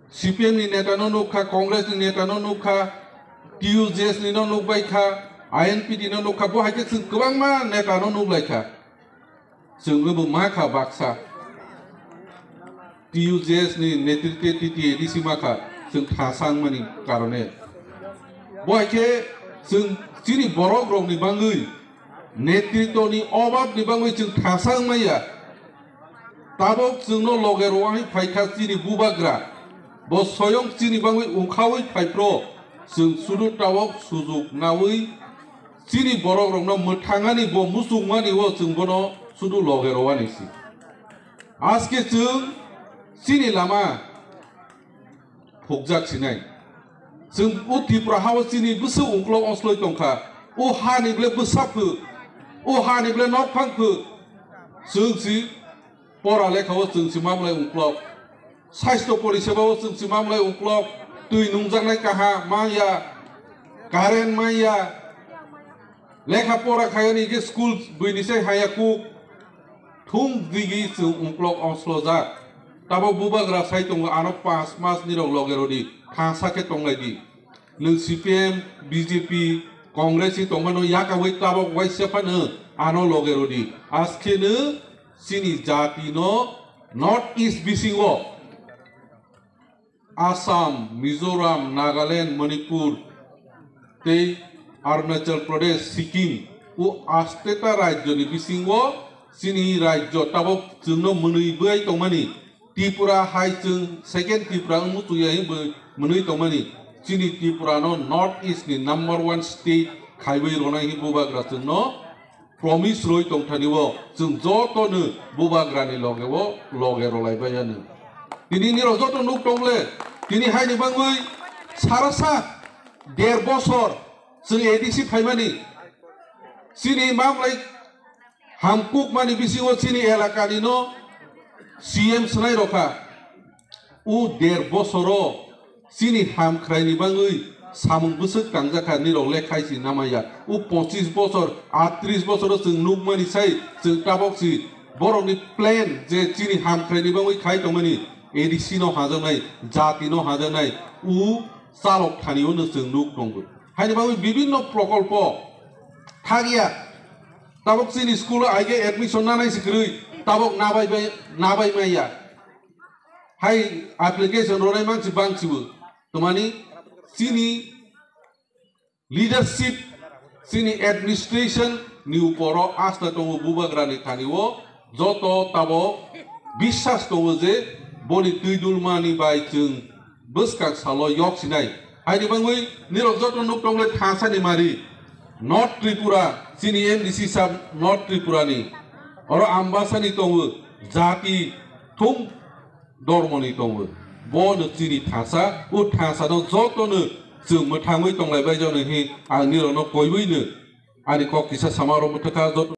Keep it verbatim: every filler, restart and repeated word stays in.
C P M ni neta no nukha, Congress ni neta no nukha, T U J S ni no nukbai kha, I N P T no nukha, bo hai khe chwng kwbangma neta no nuklaikha. Chwngno bo ma kha baksa. T U J S ni netritwe T T A D C ma kha, chwng thasa wngmani karone. Bo hai khe chwng chini borok rokni bangwi netritwni obabni bangwi chwng thasa wngmaya. Tabok chwngno loge rwui phaikha chini bubagra. Bo soyong chini bangwi ungkhaui phaiphro chwng sudu tabok sujuk naui chini borok rokno mwthangani bo muchungmani o chwng bono sudu loge rwani si. Aske chwng chini lama phukjak sinai. Chwng o Tripura hao chini bwswk ungklok osloi tongkha. O hani ble bwsa phu, o hani ble nok phang phu. Chwng si pora lekha o chwng si mamlai ungklok. Saisto poriseba o chwng si mamlai ungklok. Twi nungjaknai kaha maya, current maya. Lekha pora khayani ke school buini sai haya kuk. Thung digi chwng ungklok oslojak. Tabo bubagra sai tongo ano panch mas ni rok loge rodi. Thangsa khe tonglai di. Nwng C P M, B J P, Congress ni tongmano yakawi tabok waisa phano ano loge rodi. Askhe no chini jati no North East bisingo Assam, Mizoram, Nagaland, Manipur tei Arunachal Pradesh, Sikkim o asteta rajyoni bisingo chini rajyo tabok chwngno mwnwi bwai tongmani. Tripura hai chwng second Tripura wng muchungya hwnwi mwnwi tongmani. Chini Tripura no North East ni number one state khaiwi rwnai hwnwi bubagra chwngno promise rwi tongthani o chwng joto no bubagra ni loge o loge rwlai bai ano. Tini nirok joto nuk tongle tini hai ni bangwi sarasa der bosor chwng A D C phaimani chini mamlai hamkuk mani bisingo chini elakani no C M swnai rokha. O der bosoro chini hamkhraini bangwi samung bwswk tangjakha nirok lekhai si namaya. O pochis bosor, atris bosoro chwng nukmani sai chwng tabok si borokni plan je chini hamkhraini bangwi khai tongmani A D C no hajaknai, jati no hajaknai, o chalok thani o no chwng nuk tongo. Haini bagwi bibinno prokolpo thagya. Tabok chini school o aige admission nanai si kwrwi, tabok nabai bai, nabai maya. Hai application ronai mansi bangsibo. Tomani chini leadership, chini administration ni uporo asta tongo bubagra ni thani o joto tabo biswas tongo je boni twi dulmani bai chwng bwskang salo yok sinai. Haini bangwi nirok joto nuk tongle thangsa ni mari North Tripura, chini M D C sab North Tripura ni oro Ambasa ni tongo jati thung dormoni tongo. Bo no chini thangsa, o thangsa no joto no chwng mwthangwi tonglai bai jani hi ang nirok no koiwi no ani kok kisa sama oro mwthakha joto